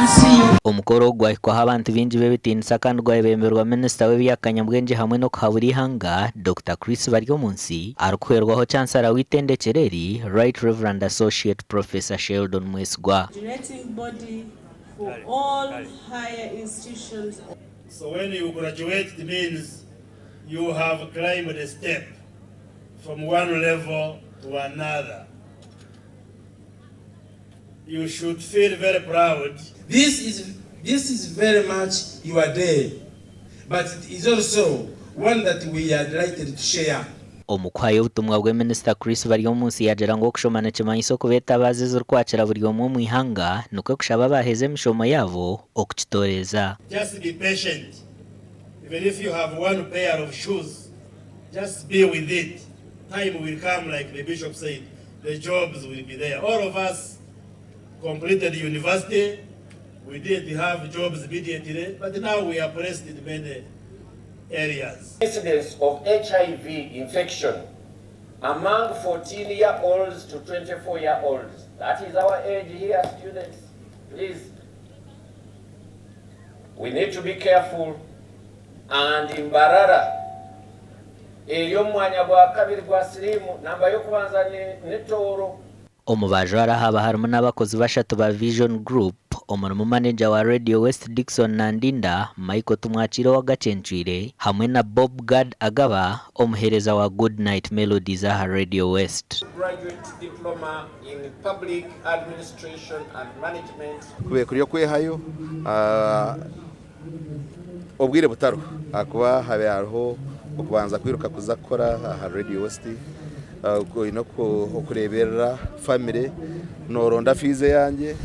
see you. Omukoro ogu gwahikwaho abantu baingi b'ebitiinisa kandi gwayebemberwa Minisita w'eby'akanyabwengye hamwe n'okuhabura eihanga, Dokita Chris Baryomunsi, arikuhwerwaho Chancellor w'eitendekyero eri, Right Reverend Associate Professor Sheldon Mwesigwa. Coordinating body for all higher institutions of. So when you graduate it means you have climbed a step from one level to another. You should feel very proud. This is this is very much your day but it is also one that we are delighted to share. Omu kuhayo obutumwa bwe, Minisita Chris Baryomunsi yaagira ngu okushoma nikimanyisa okuba etabaaza ezirikwakira buri omwe omu ihanga nikwo kushaba abaaheza emishomo yaabo okukitoreeza. Just be patient even if you have one pair of shoes just be with it time will come like the bishop said the jobs will be there all of us completed university we didn't have jobs immediately but now we are placed in many areas. Incidence of HIV infection among 14 year olds to 24 year olds. That is our age here, students. Please. We need to be careful. And Mbarara, eri omu mwanya gwa kabiri gwa siriimu, namba y'okubanza ni Tooro. Omu bajwara haaba harimu n'abakozi bashatu ba Vision Group omurimu maneja wa Radio West Dickson Nandinda, Michael Tumwakiire owa Gacencwire hamwe na Bob Gad Agaba omuheereza wa Goodnight Melodies aha Radio West. Graduate Diploma in Public Administration and Management. Kubaire kuri okwehayo obwire butariho ahakuba habaire hariho okubanza kwiruka kuza kukora aha Radio West, oine okureeberera famire, nooronda fiizi eyangye,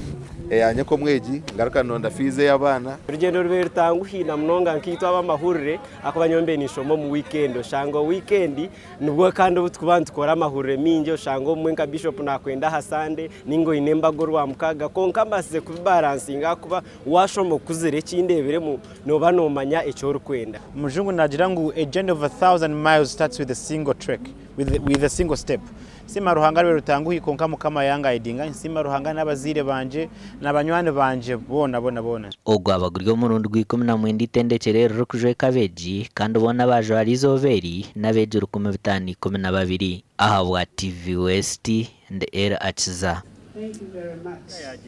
eyangye nk'omwegi ngaruka ndonda fiizi ey'abaana. Orugyendo rubaire rutanguhi na munonga nkaitwe ab'amahurire ahakuba nyowe mbaire ninshoma omu wiikendi oshanga wiikendi nibwo kandi obu turikuba nitukora amahurire maingi oshanga obumwe nka Bishop nakwenda aha Sande ninga oine embaga orwamukaaga kwonka mbaasize kubibaransinga ahakuba waashoma okuzire eki ndeebiremu nooba noomanya eki orikwenda. Omujungu naagira ngu a journey of a thousand miles starts with a single trek, with a single step. Nsiima Ruhanga rube rutanguhi kwonka Mukama yangayidinga, nsiima Ruhanga n'abazaire bangye na banywani bangye boona boona boona. Ogwaba guri omurundi gwa 19 eitendekyero eri ririkujweka abeegi kandi boona abaajwara eizooba eri n'abeegi 5112. Ahabwa TV West, ndi Elly Akiza. Thank you very much.